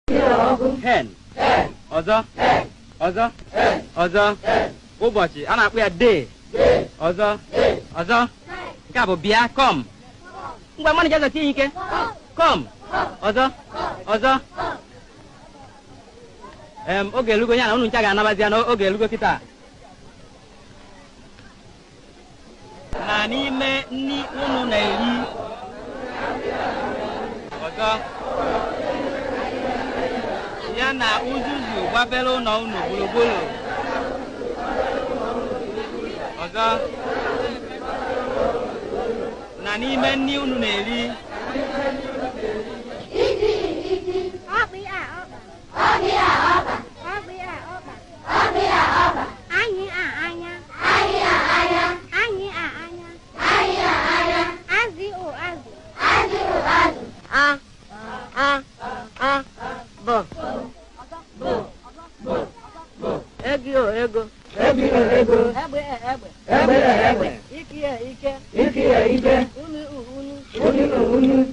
Hen. Ọzọ. Ọzọ. Ọzọ. Ụbọchị a na-akpọ ya day. Ọzọ. Ọzọ. Nke a bụ bịa, come. Ngwa, mmanụ jazọ, tie ya ike. Come. Ọzọ. Ọzọ. Oge elugo ya na unu ncha ga-anabazi ya n'oge elugo kịta. Na n'ime nni unu na-eri. Ọzọ. Ya na uzuzu gbabere ụlọ unu gburugburu. Ọzọ. Na n'ime nni unu na-eri. Ọkpị a ọkpa. Ọkpị a ọkpa. Anyị a anya. Anyị a anya. Azị ụ azụ. A A A B Ego ego. Ego. Egbe e egbe. Egbe e egbe. Ike e ike. Ike e ike. Unu u unu. Unu u unu.